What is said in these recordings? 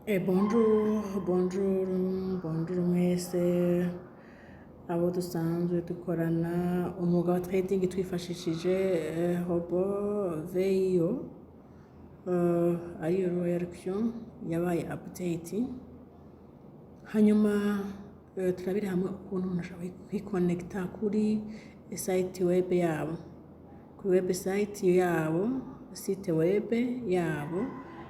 Bonjour, bonjour, bonjour mwese abo dusanzwe dukorana umwuga wa trading twifashishije robot VIO, ariyo Royal Q yabaye update. Hanyuma turabira hamwe ukuntu umuntu ashobora kwikonekita kuri site web yabo, kuri website yabo, site web yabo,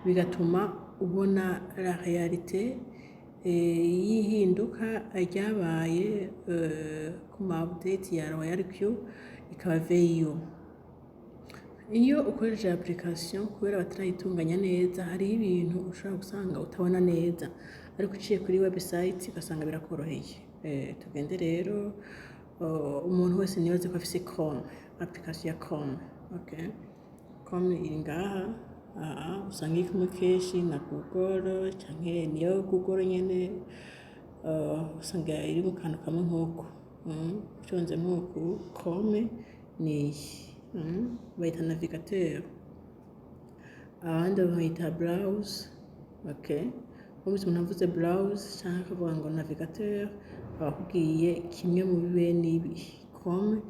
bigatuma ubona la réalité y'ihinduka ryabaye ku ma update ya Royal Q ikaba VIO. Iyo ukoresheje application, kubera batarayitunganya neza, hariho ibintu ushobora gusanga utabona neza, ariko uciye kuri website ugasanga birakoroheye. Tugende rero, umuntu wese nibaze ko afise Chrome, application ya Chrome, okay? Chrome iri ngaha, aha usanga iri kumwe kenshi na Google, canke niyo Google nyene, usanga iri mu kantu kamwe nk'uku. Uconze nk'uku, Chrome ni iyi, bayita navigateur, abandi bayita browse, okay? Wumvise umuntu avuze browse canke akavuga ngo navigateur, aba akubwiye kimwe mu bene ibi. Chrome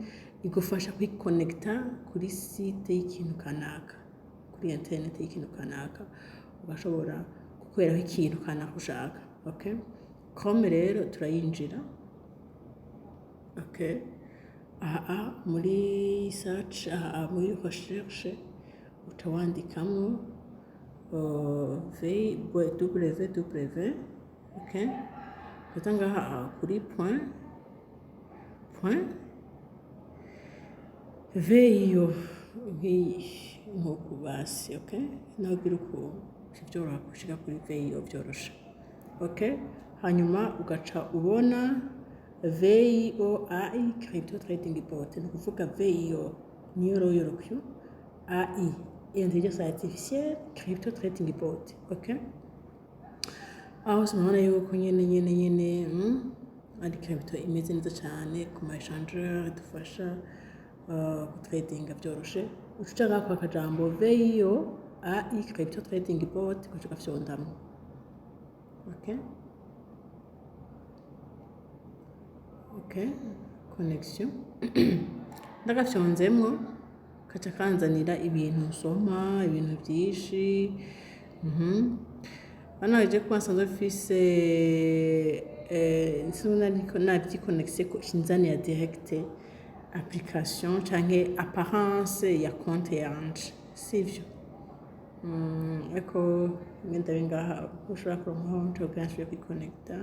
igufasha kwikonekita kuri site y'ikintu kanaka, kuri internet y'ikintu kanaka, ugashobora gukoreraho ikintu kanaka ushaka, okay? Chrome rero turayinjira, okay? Aha muri search, aha muri recherche, uca wandikamwo v www, okay? Ukaza ngaha kuri point point VIO nk'iyi nk'uku basi, okay? Naho ugira uku vyoroha gushika kuri VIO vyoroshe, okay? Hanyuma ugaca ubona VIO AI Crypto Trading Bot. Ni ukuvuga VIO niyo Royal Q AI, intelligence artificielle crypto trading bot, okay? Aho murabona yuko nyene ari crypto imeze neza cyane ku ma échangeur, idufasha gutradinga vyoroshe. Uca ngaho akajambo VIO AI Crypto Trading Bot, ugaca ugafyondamwo, okay, connexion. Ndagafyonzemwo, kaca kanzanira ibintu nsoma, ibintu vyinshi. Hano je kuba nsanzwe mfise navyikonekise ko kinzanira direct application canke apparence ya compte yanje, sivyo? Ariko ngenda ngaha ushobora kuronkaho nco kugira nshobore kwikonekita.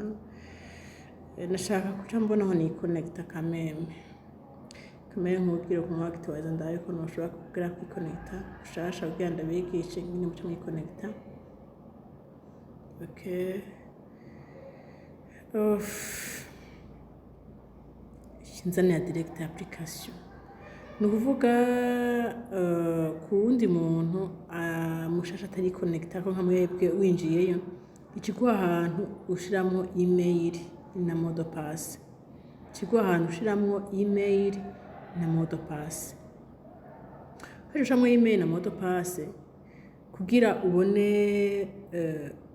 Nashaka kuca mbonaho nikonekita kameme kamere nk'ubwira ku mwagitiwaza, ndabe ko noshobora kugira kwikonekita gushasha kugira ndabigishe ingene muca mwikonekita, okay? Uff. Kinzanira direct application. Ni ukuvuga ku wundi muntu mushasha atari connecta ko nka mwebwe winjiyeyo, ikiguha ahantu ushiramwo email na mot de passe, ikiguha ahantu ushiramwo email na mot de passe. Haje ushiramwo email na mot de passe kugira ubone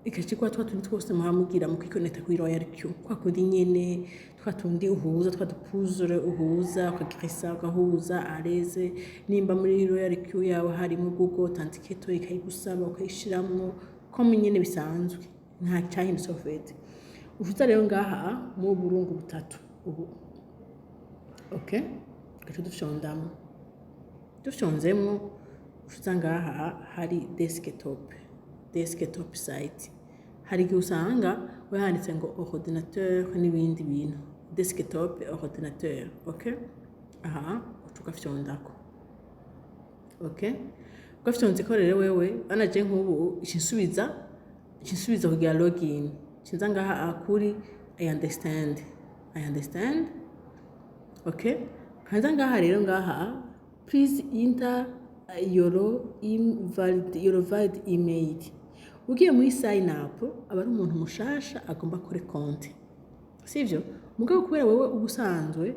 ikakiguha twa tundi twose muhora mugira mu kwikonekta kuri Royal Q, kwa kundi nyene twa tundi uhuza twa dupuzure, uhuza ukagrisa, ugahuza areze. Nimba muri Royal Q yawe harimo Google Authenticator, ikayigusaba ukayishiramwo comme nyene bisanzwe, nta cyahindutse en fait. Uvuza rero ngaha mu burungu butatu ubu, okay? Gaca dufyondamo, dufyonzemwo uca ngaha hari desktop, desktop site. Hari igihe usanga wanditse ngo ordinateur n'ibindi bintu, desktop, ordinateur, okay? Aha uca ugafyondako, okay? Ugafyonzeko rero wewe banaje nk'ubu icinsubiza kugira login, cinza ngaha kuri I understand, I understand, okay? Kanza ngaha rero, ngaha "Please enter your valid email". Ugiye muri sign up, aba ari umuntu mushasha agomba kuri konti, sivyo? Mugabo kubera wewe uba usanzwe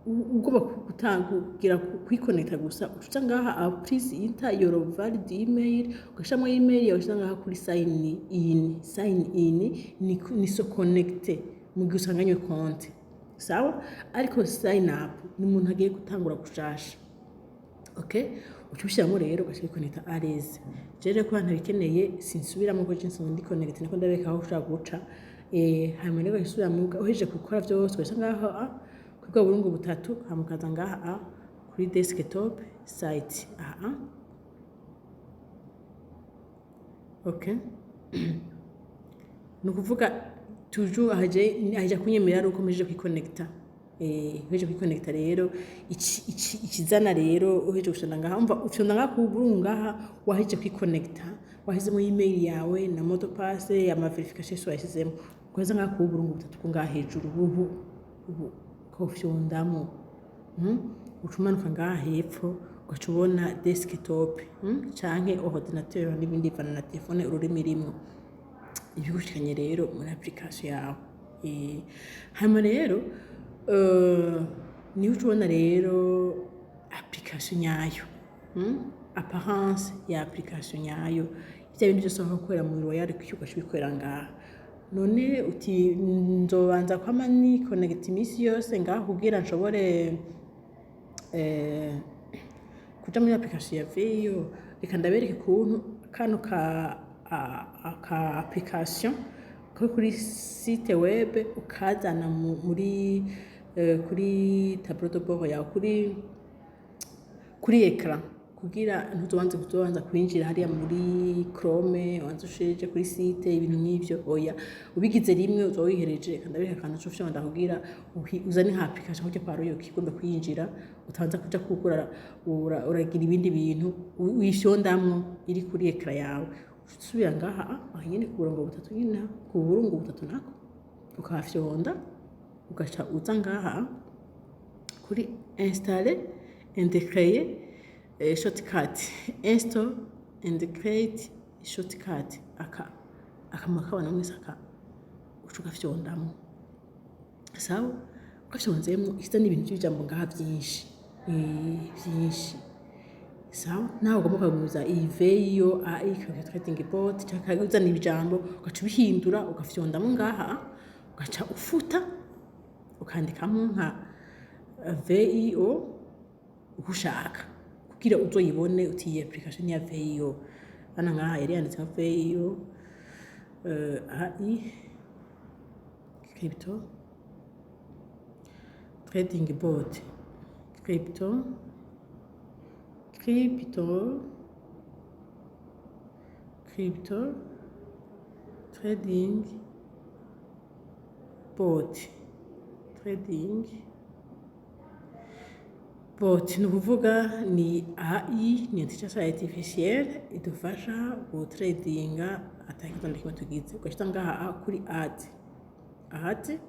Ugomba kugira kwikonekta gusa, uca ngaha aha, "Please enter your valid email", ugashiramo email yawe, uca ngaha kuri sign in. Sign in ni se connecter mu gihe usanganywe konte, sawa. Ariko sign up ni umuntu agiye gutangura gushasha. Okay, uca ubishyiramo rero, ugaca wikonekta à l'aise. Je rero kuba ntabikeneye, sinsubiramo ko nsanzwe ndi connecté, niko ndabereka aho ushobora guca. Hanyuma rero ugasubiramo, uhejeje gukora vyose, ugaca ngaha kuri bwa burungu butatu, hama ukaza ngaha kuri desktop site aha. Okay, ni ukuvuga toujours ahaje aja kunyemera ari uko mpejeje kwikonekta. Uhejeje kwikonekta rero, ikizana rero, uhejeje gushonda ngaha, umva, ufyonda ngaha ku burungu ngaha, wahejeje kwikonekta, wahizemo email yawe na mot de passe, ama verification yose wayashyizemo, ukaza ngaha ku burungu butatu ko ngaha hejuru, ubu ukawufyondamo, Uca umanuka ngaha hepfo, ugaca ubona desktop, canke ordinateur n'ibindi, bivana na telefone ururimi rimwo. Ibigushikanye rero muri application yawe. Hanyuma rero niho uca ubona rero application nyayo, Apparence ya application nyayo, ivya bintu vyose wahora ukorera mu Royal Q, ugaca ubikorera ngaha. None uti nzobanza kwama ni connect imisi yose ngaha kugira nshobore kuja muri application ya VIO? Reka ndabereke ukuntu kano ka application ko kuri site web ukazana muri kuri tableau de bord yawe, kuri écran, kugira ntuzobanze kuzobanza kwinjira hariya muri Chrome, ubanze ushirije kuri site, ibintu nk'ivyo. Oya, ubigize rimwe uzoba wihereje. Reka ndabereka akantu uca ufyonda kugira uzane nka application kuja kwa Royal Q, ugomba kwinjira utabanza kuja kugura uragira ibindi bintu, uyifyondamwo iri kuri écran yawe. Usubira ngaha aha nyene ku burongo butatu nyene, ku burungu butatu nako ukahafyonda, ugaca uza ngaha kuri installer and create shortcut, install and create shortcut. Aka akamaro kabona mwese, aka uca ugafyondamwo. Sawa, ugafyonzemwo ikiza n'ibintu by'ibijambo ngaha byinshi, byinshi. Sawa, nawe ugomba ukagumiza iyi VIO AI trading bot, cyangwa uzana ibijambo ugaca ubihindura, ugafyondamo ngaha, ugaca ufuta, ukandikamo nka VIO uko ushaka, kugira uzoyibone uti iyi application ya VIO. Hano ngaha yari yanditseho VIO AI crypto trading bot, crypto trading bot, trading bot. Ni ukuvuga ni AI, ni intelligence artificielle idufasha gutradinga atakibazo na kimwe tugize. Ugashita ngaha kuri add, add,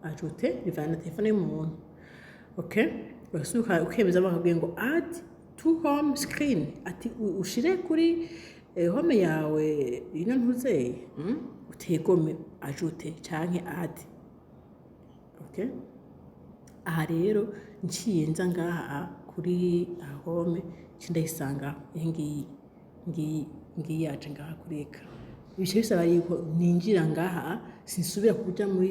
ajouter, bivana na telefone y'umuntu. Okay, ugasuka ukemeza, bakabwiye ngo "Add to home screen", ati ushire kuri home yawe ino ntuzeye, Utegome ajouter canke add. Okay, aha rero nciye nza ngaha kuri home, nci ndayisanga iyi ngiyi, ngiyi, ngiyi yaje ngaha kuri écran. Bice bisaba yuko ninjira ngaha, sinsubira kuja muri